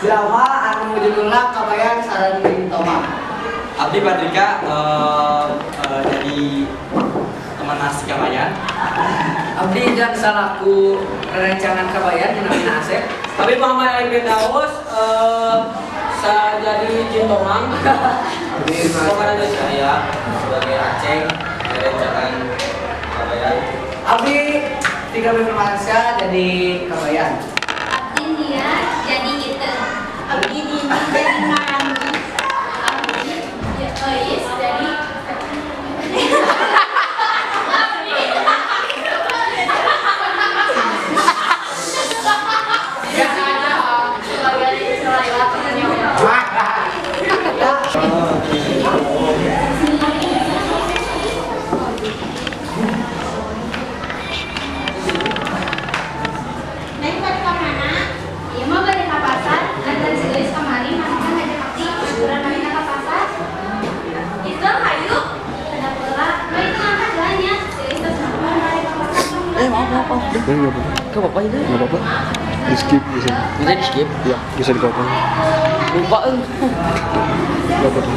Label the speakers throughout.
Speaker 1: Drama anu judulna Kabayan sareng Jin Tomang.
Speaker 2: Abdi Padrika jadi teman nasi Kabayan.
Speaker 3: Abdi dan salaku rerencangan Kabayan dinamina Asep.
Speaker 4: Abdi Muhammad Ali bin Daus saya jadi Jin Tomang.
Speaker 5: Abdi Muhammad saya sebagai Aceng rerencangan Kabayan.
Speaker 1: Abdi Tiga Firmansyah jadi Kabayan.
Speaker 6: Abdi Nia jadi Ite. Abdi Dini jadi Marani. Abdi Ois jadi
Speaker 7: Enggak apa-apa.
Speaker 3: Enggak apa-apa itu.
Speaker 7: Enggak apa-apa. Di skip bisa.
Speaker 3: Bisa di skip?
Speaker 7: Iya, bisa dipotong.
Speaker 3: Lupa.
Speaker 7: Enggak apa-apa.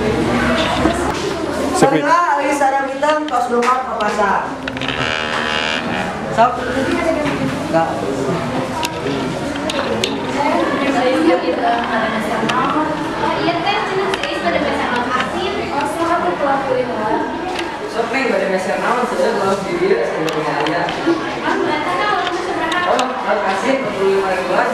Speaker 1: Sarila euy sareng kita tos lompat ke pasar. Sok. Enggak.
Speaker 6: Iya teh cenah seuis pada meser naon asin. Oh, sok atuh kelakuin lah.
Speaker 3: Sok neng pada meser naon seueur lauk di dieu saeueur aya. Oh, lauk asin 45 ribuan.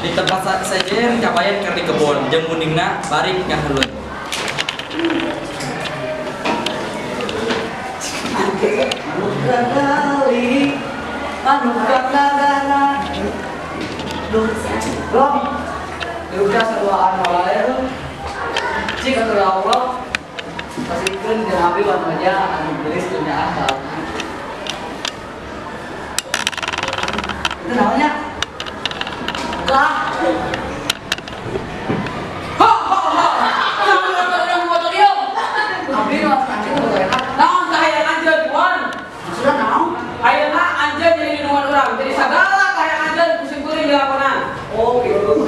Speaker 2: Di tempat sejen Kabayan keur di kebon jeung muningna bari ngaheulun.
Speaker 1: Long, udah seruaan wae lu. Cik atuh ya Allah. Pasikeun jeung abi wanoja anu geulis dunya akal. Itu namanya lah.
Speaker 4: Ho ho ho. Naon urang motor ieu?
Speaker 1: Abdi nu anjeun boga enak.
Speaker 4: Naon kahayang anjeun Wan?
Speaker 1: Maksudna naon?
Speaker 4: Ayeuna anjeun jadi lindungan urang. Jadi sagala kahayang anjeun ku simkuring dilakonan.
Speaker 1: Oh gitu.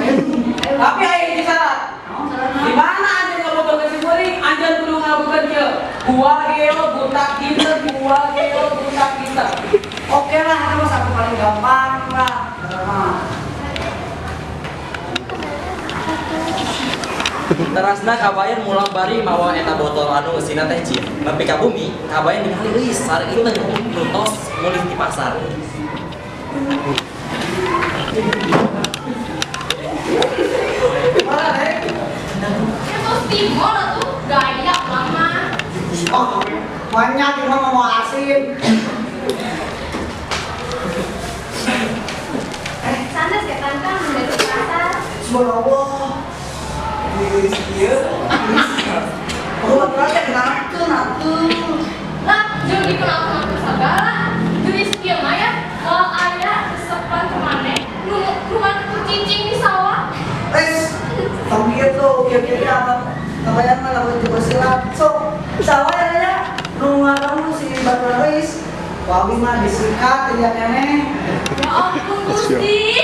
Speaker 4: Tapi aya hiji syarat.
Speaker 1: Naon syaratna?
Speaker 4: Di mana anjeun ngabogohkeun simkuring, anjeun kudu ngalakukeun kieu. Gua geo butak kita, gua geo butak kita.
Speaker 1: Oke lah, itu mah satu paling gampang lah.
Speaker 2: Terasna Kabayan mulang bari mawa eta botol anu eusina teh jin. Nepi ka bumi, Kabayan ningali euy sareng Iteung nu tos mulih ti pasar.
Speaker 1: Mana rek?
Speaker 6: Itu timol atuh gaya mama.
Speaker 1: Oh, banyak cuma mau asin.
Speaker 6: Sanes ya kantang dari pasar.
Speaker 1: Subhanallah. Geus ieu. Oh, berarti kenalkeun atuh.
Speaker 6: Lah, jeung dikenalkeun sagala. Geulis kieu mah ya, moal aya resepan ke maneh nu nu cicing di sawah.
Speaker 1: Wes, tong kieu kieu apa Kabayan mah lamun teu silat. Sok, sawah ya nu ngalamun si Batur Reis. Wawi mah disikat teh keneh.
Speaker 6: Ya ampun Gusti.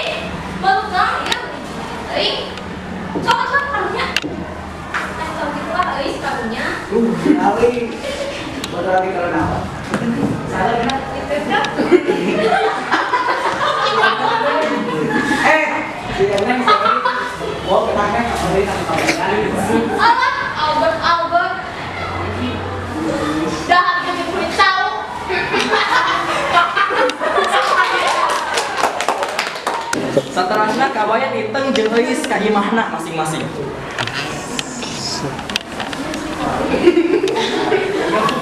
Speaker 6: Balukang ya. Euy. Sok atuh karunya. Eh, tong kitu lah euy karunya.
Speaker 1: Ali. Batur lagi karena apa?
Speaker 3: Salah kan?
Speaker 6: Itu kan.
Speaker 1: Eh, si Neng sorry. Gua kenangnya nggak boleh sama Kabayan.
Speaker 6: Alah, Albert Albert. Dah habis kulit tahu.
Speaker 2: Saterasna Kabayan Iteung jeung Euis ka imahna masing-masing.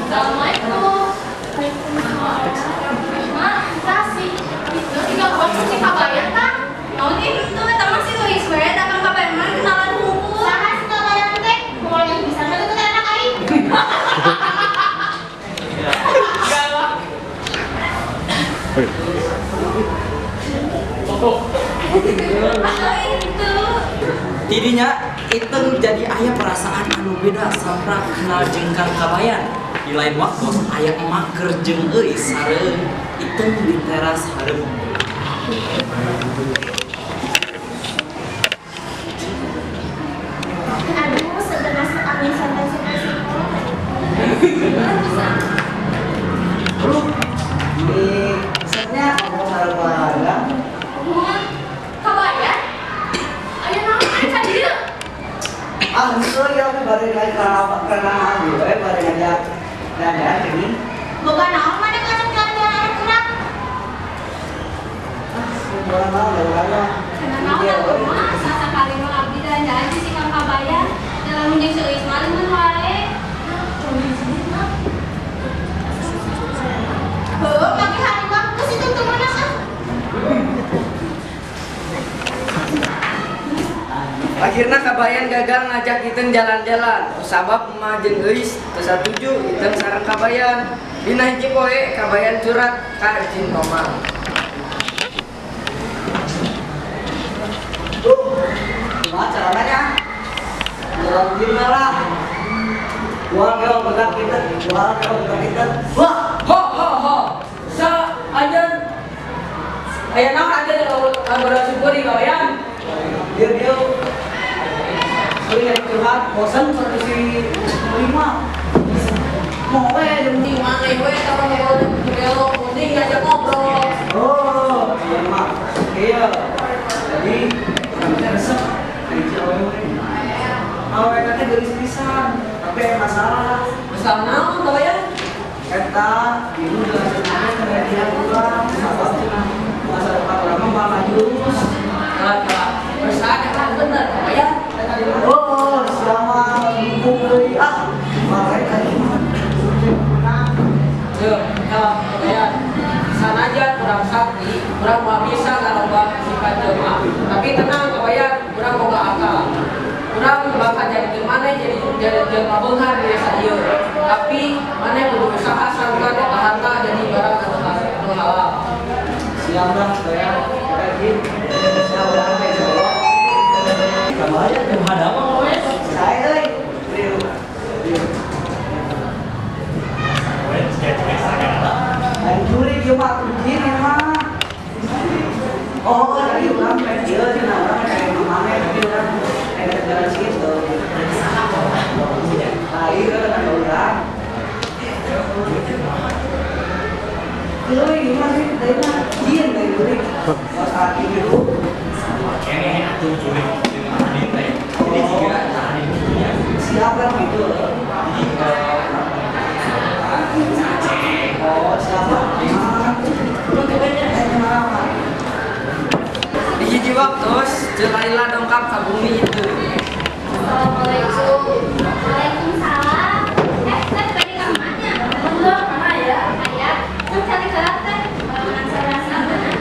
Speaker 6: Assalamualaikum. Ma, kasih. Itu tinggal gua si Kabayan tah. Naon ih, itu eta mah si Euis we datang Kabayan mah kenalan hungkul. Saha si Kabayan teh? Kumaha yang bisa mah itu teh anak aing.
Speaker 4: Enggak lah.
Speaker 7: Oke.
Speaker 6: Itu.
Speaker 2: Tidinya itu jadi aya perasaan anu beda saprak kenal jeung Kang Kabayan. Di lain waktu aya emak keur jeung Euis sareng Iteung di teras hareup.
Speaker 6: Aduh, seger masuk angin santai-santai sekolah.
Speaker 1: Lu di setnya ngomong bareng keluarga.
Speaker 6: Hubungan Kabayan? Aya naon ka dieu?
Speaker 1: Ah, henteu ya bari naik karena we bari ngajak jalan ini.
Speaker 6: Boga naon maneh ngajak jalan-jalan anak urang?
Speaker 1: Ah, boga naon boga naon.
Speaker 6: Cenah naon atuh mah sasakali mah abdi jalan-jalan jeung si Kang Kabayan. Jalan jeung si Euis mah leumeun wae. Heuh, make hari waktu situ teu meunang ah.
Speaker 3: Akhirna Kabayan gagal ngajak Iteung jalan-jalan. Sabab emak jeung Euis teu satuju Iteung sareng Kabayan. Dina hiji poe Kabayan curhat ka Jin Tomang.
Speaker 1: Tuh, gimana caranya? Jalan gimana lah? Gua gak pegang kita, gua gak pegang kita. Wah,
Speaker 4: Ho ho ho. Sa anjeun aya naon anjeun ngobrol syukuri Kabayan?
Speaker 1: Dia dia. Sering nyari curhat, bosan satu si lima. Mau we
Speaker 4: Di mana we eta mah ngobrol gelo mending ngajak ngobrol.
Speaker 1: Oh, iya mak. Iya. Jadi orangnya resep dari cewek. Awewe teh geulis pisan, tapi aya masalah.
Speaker 4: Masalah naon Kabayan?
Speaker 1: Eta ibu jelasin aja ke dia urang, sabab cenah masa depan urang mah bakal jurus.
Speaker 4: Nah, perasaan eta bener Kabayan.
Speaker 1: Oh, selama dukung deui ah, mereka
Speaker 4: Yo, Kabayan. Sanajan urang sakti, urang moal bisa ngarobah sifat jelema. Tapi tenang Kabayan, urang boga akal. Urang bakal jadikeun maneh jadi jelema beunghar di desa ieu. Tapi maneh kudu usaha sangkan eta harta jadi barang anu halal.
Speaker 1: Siap lah saya. Kayak siap urang teh insyaallah.
Speaker 2: Kabayan kumaha damang we?
Speaker 1: Saya euy. Riu. Riu. Lain curi ieu mah atuh jin ieu mah. Oh, tadi urang teh ieu cenah urang teh maneh tapi urang teh jalan situ. Nah, ieu kan urang. Euy, gimana sih? Tadi mah jin teh curi. Pas hati dulu.
Speaker 2: Keneh atuh curi jeung Adin teh. Jadi jiga Adin kitu nya.
Speaker 1: Siap kan gitu. Oh, siapa?
Speaker 3: Di hiji waktu Ceu Laila dongkap ka bumi itu.
Speaker 6: Assalamualaikum. Waalaikumsalam. Teh bade ka mana? Belum, mana ya? Aya. Teh cari heula teh. Bangunan sarasa mana?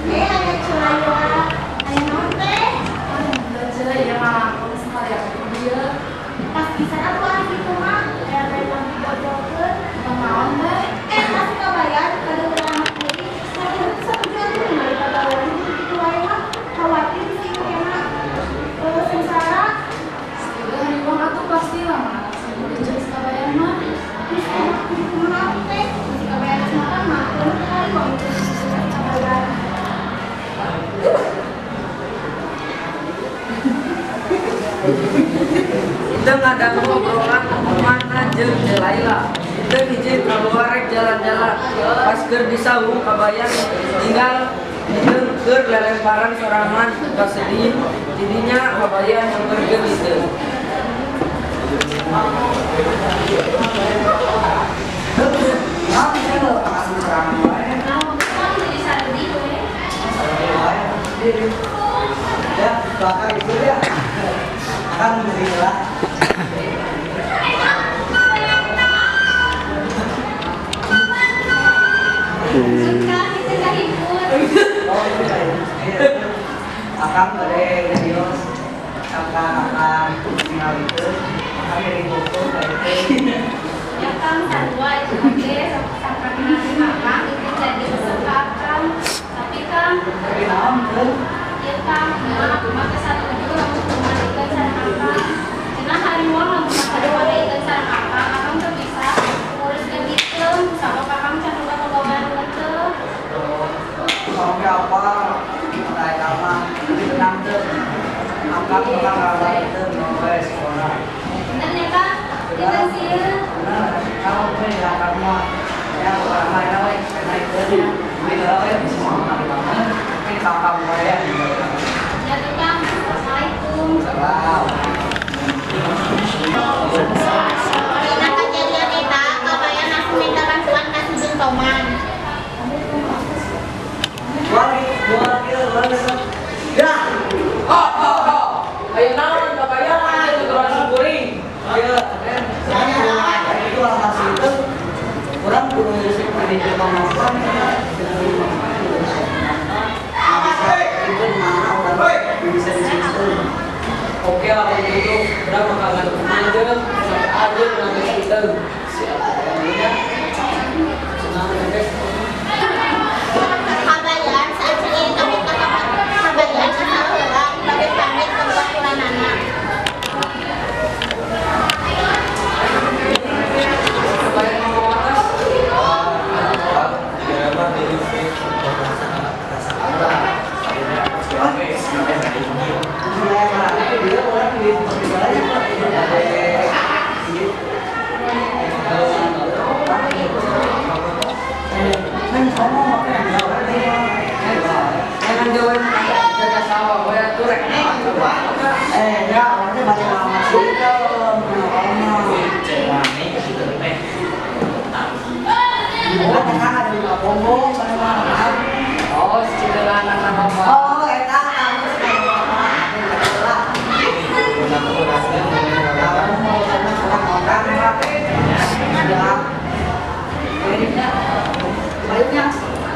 Speaker 6: Aya Ceu Laila. Aya naon teh?
Speaker 8: Ceu ieu mah langkung sekali aku dieu.
Speaker 6: Pas pisan atuh ari kitu mah. Aya teh dibojokeun.
Speaker 8: Naon teh?
Speaker 6: Masih Kabayan kada anak kuring. Satuju atuh ningali pagawean kitu wae mah. Khawatir sih kena sengsara.
Speaker 8: Setuju hariwang atuh pasti lah mah. Setuju jeung Kabayan mah.
Speaker 6: Terus kumaha atuh teh? Si Kabayan geus makan mah keun hariwang itu Kabayan.
Speaker 3: Iteung ngadangu obrolan emakna jeung Ceu Laila. Iteung hiji kaluar rek jalan-jalan. Pas keur di saung Kabayan tinggal Iteung keur lelemparan sorangan tos sedih. Tidinya Kabayan nyamperkeun Iteung.
Speaker 1: Nah, bisa kasih serangan wae.
Speaker 6: Nah, kan jadi sadih we.
Speaker 1: Ya, bakal itu ya. Akan beri lah.
Speaker 6: Suka kita kahibur.
Speaker 1: Oh, itu kayak. Akang bade dios sangka akang tinggal itu.
Speaker 6: Ya Kang, sarua itu oge samprakna Akang itu jadi resep ka Akang. Tapi Kang,
Speaker 1: Tapi naon teu?
Speaker 6: Ieu Kang, mah aku mah teu satuju lamun hubungan Iteung sareng Akang. Cenah hariwang lamun masa depan Iteung sareng Akang, Akang teu bisa nguruskeun Iteung, sabab Akang can boga pagawean teu.
Speaker 1: Oke apa? Kayak apa? Tapi tenang teu. Akang bakal ngalah itu we sekolah.
Speaker 6: Bener ya Kang? Iteung sieun.
Speaker 1: Bener, kalau gue ya kamu ya orang lain we karena itu nya. Gue we bisa sama banget. Ini kakak gue ya.
Speaker 6: Ya tuh Kang, assalamualaikum.
Speaker 1: Salam.
Speaker 9: Dina kejadian eta, Kabayan langsung minta bantuan ka si Jeng Toman.
Speaker 1: Gua lagi, ya.
Speaker 4: Ho ho ho. Aya naon Kabayan aya tuturan kuring.
Speaker 1: Iya, itu alhasil itu orang kudu seperti kemampuan itu mana orang bisa di situ.
Speaker 4: Oke lah kalau gitu, urang bakal ngadukeun jeung sampai aja nangis Iteung. Siap ya. Senang guys.
Speaker 9: Kabayan saat ini takut ka Kabayan asal heula bade pamit ka baturanana.
Speaker 4: Kabayan mau atas.
Speaker 1: Dia orang di
Speaker 4: Jangan jauhin jaga sawah, we atuh rek.
Speaker 1: Ya, orangnya banyak banget sih itu.
Speaker 4: Oh, cederaan anak apa?
Speaker 1: Oh, eta kamu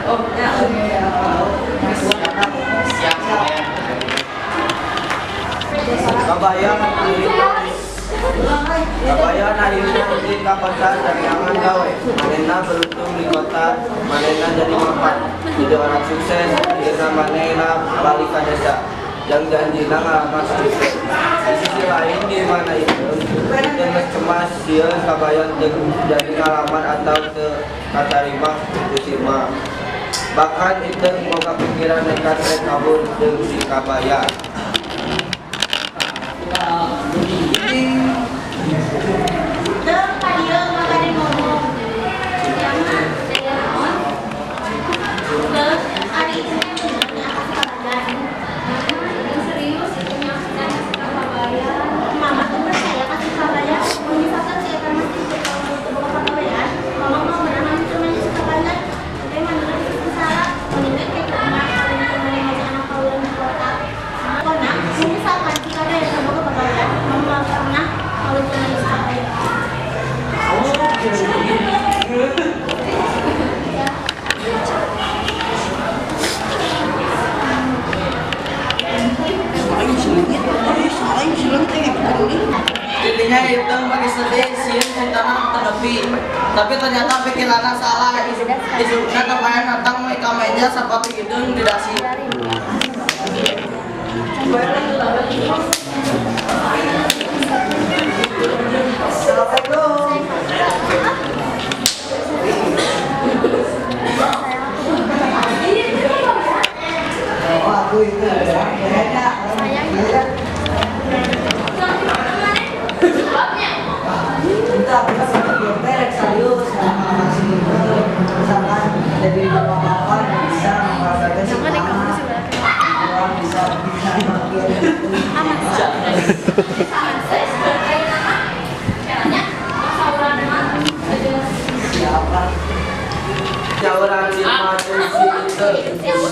Speaker 4: Oh, ya.
Speaker 2: Siap Kabayan.
Speaker 5: Kabayan Kabayan akhirnya ulin ka kota dagangan gawe. Manehna beruntung di kota, manehna jadi mapan, jadi orang sukses, akhirna manehna balik ka desa. Jang janjina ngalamar sukses. Di sisi lain di mana itu, teu geus cemas sieun Kabayan teu jadi ngalamar atau teu katarima ku si Emak. Bahkan Iteung boga pikiran nekat rek kabur jeung si Kabayan.
Speaker 9: Teu ka dieu mah bade ngomong.
Speaker 6: Ya mah, aya naon?
Speaker 9: Teu, ari itu teh bener nya ka si Kabayan.
Speaker 6: Nah, serius itu nyaksikan ka Kabayan.
Speaker 9: Mama tuh percaya ka si Kabayan. Mun misalkan si eta mah teu boga pagawean, Mama mau meunang teu mah si Kabayan. Teh manehna geus salah, mending we ke emak kawin ke maneh aja anak kawin di kota. Pokona, mun misalkan si Kabayan teu boga pagawean, Mama moal pernah kawin jeung si Kabayan.
Speaker 3: Intinya Iteung pakai sedih, sieun cintana tenepi. Tapi ternyata pikiranna salah. Isukna Kabayan datang ka meja sapatu hideung di dasi.
Speaker 1: Assalamualaikum. Oh, aku itu ya. Kayaknya. Kita sama dokter serius sama masih itu misalkan jadi bapak-bapak bisa mengatakan si mama orang bisa bisa makin siapa
Speaker 5: Jauran si Emak jeung si Iteung.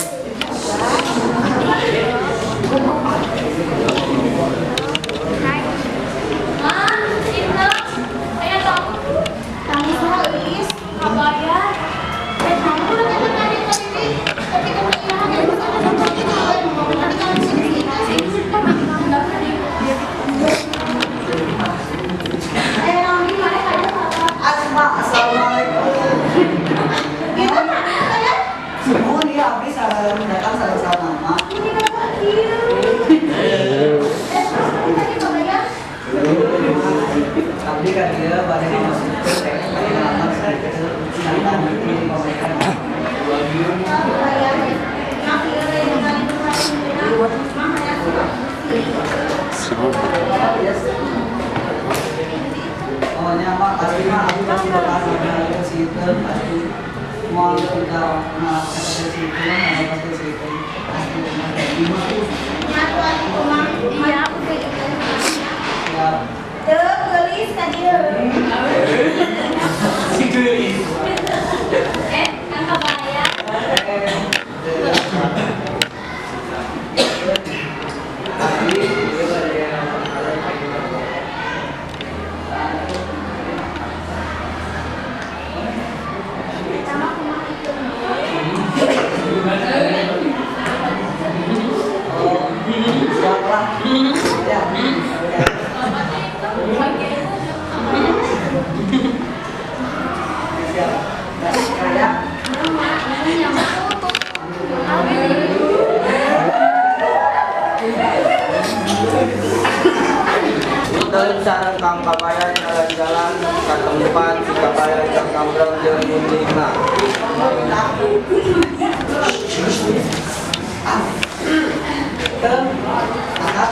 Speaker 6: Mah, Iteung, aya tamu.
Speaker 9: Tamu saha Euis?
Speaker 6: Kabayan.
Speaker 9: Eh, kamu udah kata tadi tadi, tapi kamu iya jadi sama sama gitu. Nanti kalau si itu sih.
Speaker 1: Abdi ka dieu bade ngamasukkeun teh ngalamar sakitu nangtan di pamajikan. Oh nya mah pasti mah abdi pasti bakal ngamalkeun si Iteung pasti moal tinggal ngalaskeun si Iteung pasti si Iteung pasti
Speaker 9: Iya, aku kayak gitu.
Speaker 1: Siap.
Speaker 9: Teu geulis ka dieu.
Speaker 2: Si geulis.
Speaker 6: Kang Kabayan. Sama kumaha itu.
Speaker 1: Oh, siap lah. Ya. Siap. Kayak
Speaker 5: Iteung sareng Kang Kabayan jalan-jalan ka tempat si Kabayan keur ngobrol jeung mundingna.
Speaker 1: Iteung, akak